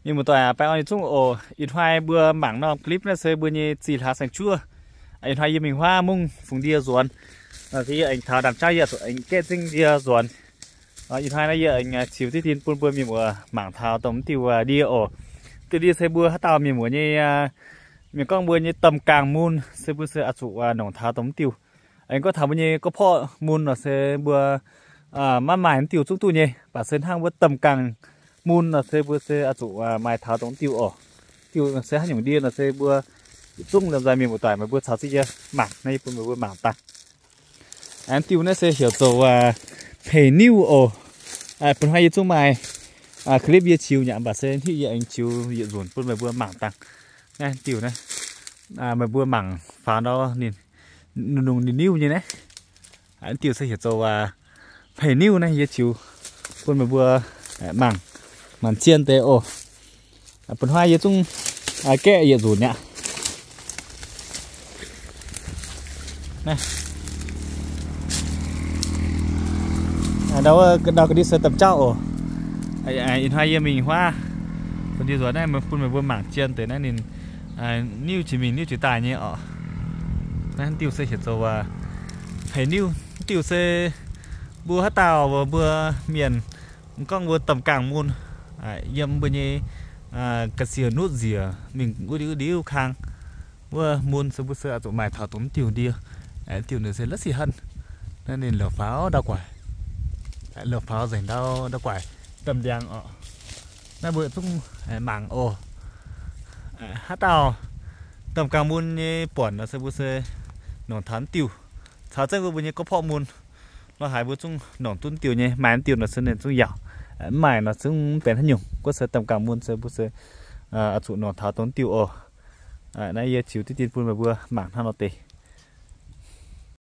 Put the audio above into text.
Mienh muoz-doic aac, baengh orn yietc zungv oc. Ih hnoi mbuo mangc norm clip naaiv se mbuo nyei zinh hlaax saeng-juov. Ih hnoi yie mingh huaav mungv fungx ndie nzuonx. Yie aengx taux ndaamv-jauv yie zuqc aengx gaeqv zingv ndie nzuonx. Ih hnoi naaiv yie aengx ziux diqv dien bun mbuo mienh muoz mangc taux dongh mv diuh ndie oc. Diuh ndie se mbuo haaix dauh mienh muoz nyei, mienh gorngv mbuo nyei domh gaangh mun se mbuo se oix zuqc nongc taux dongh mv diuh. Aengx gorngv taux mbuo nyei gorqv-porqv mun nor se mbuo maiv maaih mv diuh zungv duqv nyei, mv baac se hnangv mbuo domh gaangh mun nor se mbuo se oix zuqc maaih taux dongh mv diuh oc. Diuh se haaix nyungc ndie nor se mbuo yietc zungv liemh nzoih mienh muoz-doic meih mbuo caux zingh yie mangc, naaiv yie bun meih mbuo mangc dangh. Mv diuh naaiv se heuc zoux peic niuv oc. Bun hnoi yie zungv maaih clip yie ziux nyei, mv baac se hnangv yie aengx ziux yietc nzunc bun meih mbuo mangc dangh. Naaiv diuh naaiv, meih mbuo mangc faaux ndau ninh, ninh lungh ninh niuv nyei naaiv. Diuh se heuc zoux peic niuv naaiv, yie ziux bun meih mbuo mangc, mangc zien deix oc. Bun hnoi yie zungv gaeqv yietc nzunc aqv. Ndau ga'ndiev se domh jauv oc. Ih hnoi yie mingh huaav, bun ndie nzuonx naaiv bun meih mbuo mangc zien deix naaiv ninh niuv jiex mingh niuv jiex daaih nyei oc. Naaiv diuh se heuc zoux peic niuv. Diuh se mbuo haaix dauh mbuo mienh, mv gorngv mbuo domh gaangh mun, yiem mbuo nyei ga'sie nutv nziec mingh wuov ndiuv kang wuov mun se mbuo se oix zuqc maaih taux dongh mv diuh ndie. Diuh naaiv se la'sic henv. Naaiv ninh la'faaux ndau guaix, la'faaux nzengc ndau, ndau guaix domh ndiangx oc. Naaiv mbuo zungv mangc oc. Haaix dauh domh gaangh mun nyei buonc nor se mbuo se nongc taux mv diuh. Caux zengv mbuo nyei gorqv-porqv mun lorz haaix mbuo zungv nongc duqv mv diuh nyei, maaih mv diuh nor se ninh zungv yaauc, mv maaih nor zungv mv benx haaix nyungc. Gorngv se domh gaangh mun se mbuo se oix zuqc nongc taux dongh mv diuh oc. Naaiv yie ziux diqv dien bun meih mbuo mangc hnangv nor deix.